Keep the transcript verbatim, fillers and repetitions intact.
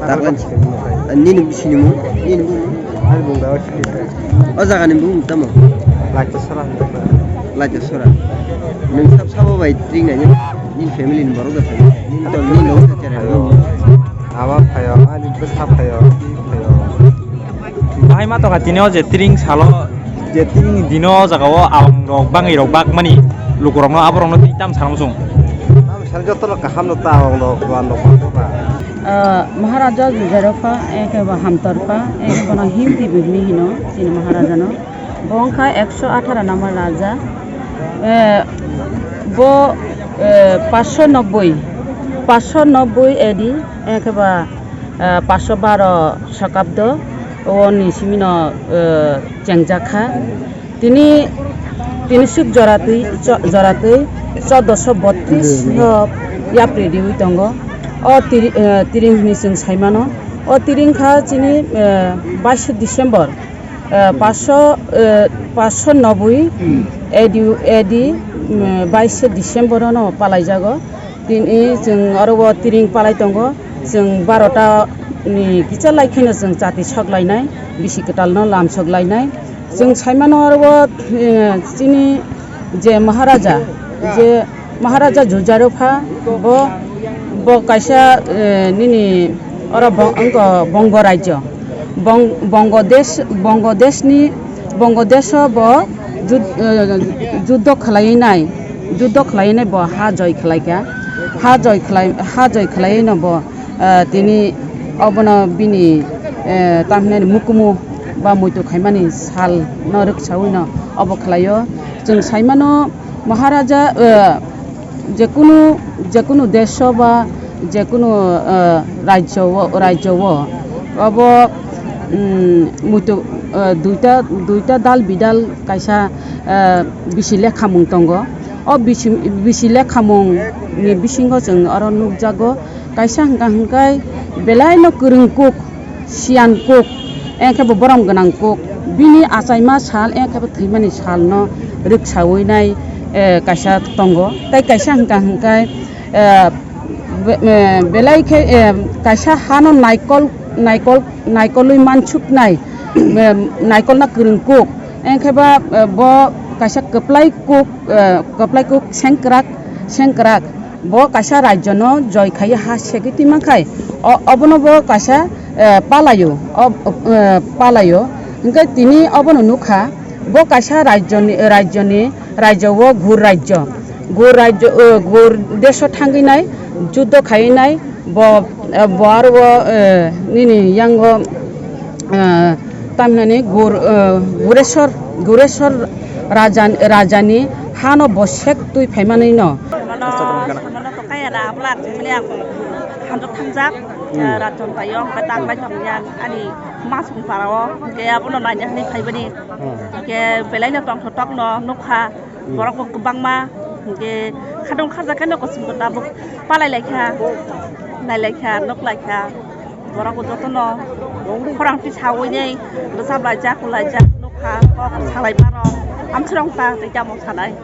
Taklan. Nini bisi ni mung? Nini bung? Ani bung da o sini. O jaga ni bung tamo? Laita sora. Laita sora. Nung sab sabo bai tring nai ni? Nini family ni borok da phai. Nini tol nini lo sa chera ni. Ama phayo, ani bwsa phayo, phayo. Bahai ma tokha tini o je tring salo, je tring dino o jaga o abang rok bangwi rok bak mani luku rok no abo rok no twi tam sanam sung. Tam sal joto no kaham no ta ong no ban rok ba. Ah, Maharaja Jujairokha, eke ba Hamtorkha, eke bono Him Tibi hini hino, chini Maharaja no. Bo wngkha ekso atharo number raja. Eh, bo, eh, paanso nobboi, paanso nobboi A D, eke ba, eh, paanso baro Sakabdo, o ni simi no, eh, chengjakha. Tini, tini suk joratwi, cho-, joratwi choddoso botris no yapri riwi tongo. O tiri-, eh, tiring hwnwi chwng sai mano. O tiring kha chini, eh, baishe December, eh, paanso, eh, paanso nobboi A D, A D, mm, baishe December no palaijago. Tini chwng oro o tiring palai tongo. Chwng barota ni kisa lai kheno chwng chati sok lainai, bisi kwtal no lam sok lainai. Chwng sai mano oro o, eh, chini je Maharaja, je Maharaja Jujairokha, bo, bo kaisa, eh, nini oro bo-, wngkha Bongo Rajyo. Bong-, Bongo Desh, Bongo Desh ni, Bongo Desh o bo jud-, eh, juddo khlaiwi nai, juddo khlaiwi nai bo ha joi khlaikha, ha joi khlai, ha joi khlaiwi no bo, eh, tini obono bini, eh, tamhinani mukumu ba muitu khaimani sal no rwksawi no obo khlaio. Chwng sai mano Maharaja, eh, jekunu, jekunu desh o ba jekunu, eh, rajyo o, rajyo o, obo, mm, muitu, eh, duita, duita dal bidal kaisa, eh, bisi lekhamung tongo. O bisi, bisi lekhamung ni bisingo chwng oro nukjago, kaisa hwnkha hwnkhe belaino kwrwng kuk, siyan kuk, engkhe bo borom gwnang kuk. Bini achaima sal, engkhe bo thwimani salno rwksawi nai, eh, kaisa tongo. Tei kaisa hwnkha hwnkhe, eh, be-, eh, belai khe, eh, kaisa hano naikol, naikol, naikolwi mansuknai, eh, naikolna kwrwng kuk. Engkhe ba, eh, bo kaisa kwplai kuk, eh, kwplai kuk sengkrak, sengkrak. Bo kaisa rajyono joi khaiwi ha segwi twi mankhai, o-, obono bo kaisa, eh, palaio, o-, eh, palaio. Hwnkhe tini obono nukha, bo kaisa rajyoni, rajyoni, rajyo o gur rajyo, gur rajyo, eh, gur desh o thangwi nai, juddo khaiwi nai, bo, eh, bo aro o, eh, nini yango, eh, tamhinani gur-, eh, Gureswar, Gureswar raja, rajani hano bo sek twi phaimanwi no. Mano, mano to kaya na, abla, mani ang hanjak thangjak, hmm, eh, rajon tayo, hwnkhe tak lai tong yang, ani mas ni para o, hwnkhe abono naina hwnwi phaibani. Hmm. Hwnkhe belai no tongthok no nukha, hmm, borok bo kwbangma, hwnkhe khadong khajakhe no kosom ko tabuk palai laikha, nai laikha, nuk laikha. Borok bo jotono khorang tisawi nai rwchap laijak, laijak nukha, kok salai mano. Amswrwng ta tei tamo sanai.